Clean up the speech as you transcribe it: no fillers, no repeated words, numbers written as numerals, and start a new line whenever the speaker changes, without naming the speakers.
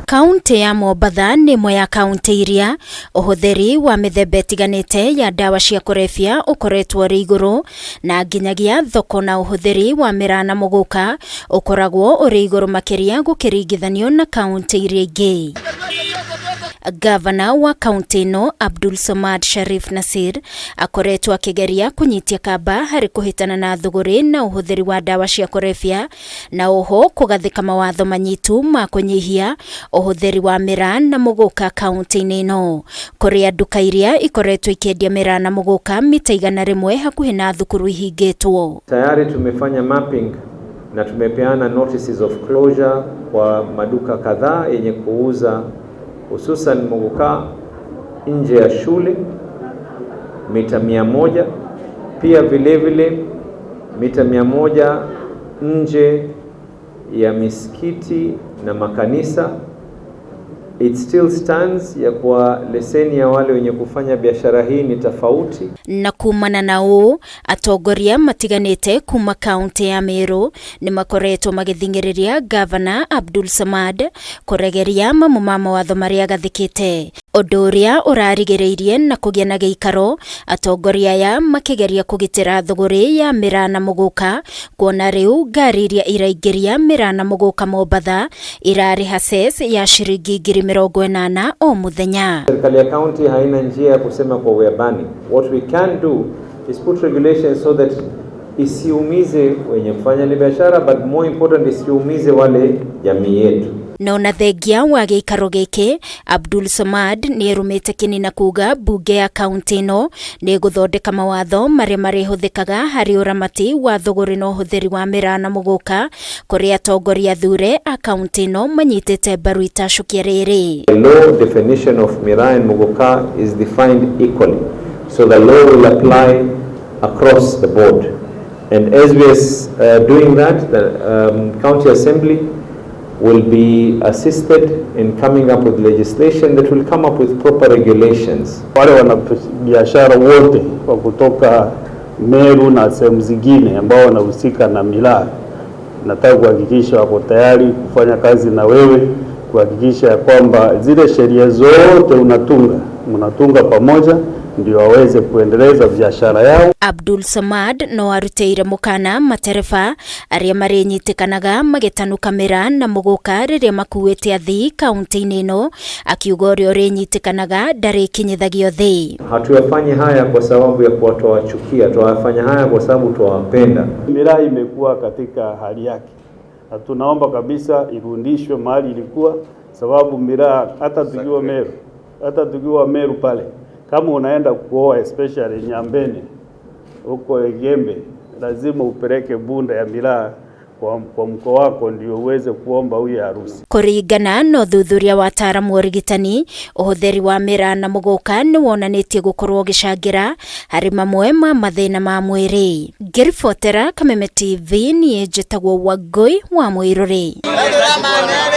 Kaunti ya Mombatha nĩ ĩmwe ya kaunti iria ũhũthĩri wa mĩthemba ĩtiganĩte ya ndawa cia kũrebia ũkoretwo ũrĩ igũrũ, na nginyagia thoko na ũhũthĩri wa mĩraa na mũgũka ũkoragwo ũrĩ igũrũ makĩria gũkĩringithanio na kaunti iria ingĩ. Gavana wa kaunti ĩno Abdul Somad Sharif Nasir akoretwo akĩgeria kũnyitia kamba harĩ kũhĩtana na thũgũrĩ na ũhũthĩri wa ndawa cia kũrebia na oho kũgathĩka mawatho manyitu ma kũnyihia ũhũthĩri wa mĩraa na mũgũka kaunti-inĩ ĩno, kũrĩa nduka iria ikoretwo ikĩendia mĩraa na mũgũka mita 100 hakuhĩ na thukuru ihingĩtwo.
Tayari tumefanya mapping na tumepeana notices of closure kwa maduka kadhaa yenye kuuza hususan muguka nje ya shule mita 100, pia vile vile mita 100 nje ya misikiti na makanisa. It still stands ya kuwa leseni ya wale wenye kufanya biashara hii ni tofauti.
Na kumana na ũũ, atongoria matiganĩte kuma kaunti ya Meru nĩ makoretwo magĩthing'ĩrĩria Gavana Abdul Samad kũregeria mamwe ma mawatho marĩa agathĩkĩte, ũndũ ũrĩa ũrarigĩrĩirie na kũgĩa na gĩikaro atongoria aya makĩgeria kũgitĩra thũgũrĩ ya mĩraa na mũgũka, kuona rĩu ngari iria iraingĩria mĩraa na mũgũka Mombatha irarĩha cess ya ciringi 80,000 o mũthenya.
Serikali ya county haina njia ya kusema kwa we are banning. What we can do is put regulations so that isiumize wenye kufanya ni biashara, but more important, isiumize wale jamii yetu.
No na thengia wa gĩikaro gĩkĩ, Abdul Samad nĩ erũmĩte kĩni na kuga mbunge ya kaunti ĩno nĩ ĩgũthondeka mawatho marĩa marĩhũthĩkaga harĩ ũramati wa thũgũrĩ na ũhũthĩri wa mĩraa na mũgũka, kũrĩa atongoria athure a kaunti ĩno manyitĩte mbaru itacũkia rĩrĩ.
The law definition of miraa and muguka is defined equally, so the law will apply across the board. And as we are doing that, the county assembly will be assisted in coming up with legislation that will come up with proper regulations.
Wale wanabiashara wote wa kutoka Meru na sehemu zingine ambao wanahusika na miraa, nataka kuhakikisha wako tayari kufanya kazi na wewe, kuhakikisha ya kwamba zile sheria zote unatunga, mnatunga pamoja ndio waweze kuendeleza biashara yao.
Abdul Samad no arutĩire mũkana matereba arĩa marĩnyitĩkanaga magĩtanuka mĩraa na mũgũka rĩrĩa makuĩte athii kaunti-inĩ ĩno, akiuga ũrĩa ũrĩnyitĩkanaga ndarĩkinyithagio thĩ.
Hatuyafanyi haya kwa sababu ya kuwa twawachukia, twayafanya haya kwa sababu twawapenda.
Miraa imekuwa katika hali yake na tunaomba kabisa irudishwe mahali ilikuwa, sababu miraa hata tukiwa Meru pale, kama unaenda kuoa, especially Nyambene huko Igembe, lazima upeleke bunda ya miraa kwa mkoa wako ndio uweze kuomba huyo harusi.
Kũringana na ũthuthuria wa ataaramu ũrigitani, ũhũthĩri wa mĩraa na mũgũka nĩ wonanĩtie gũkorwo ũgĩcangĩra harĩ mamwe ma mathĩna ma mwĩrĩ. Ngĩribotera Kameme TV, niĩ njĩtagwo Wangũi wa Mũirũrĩ.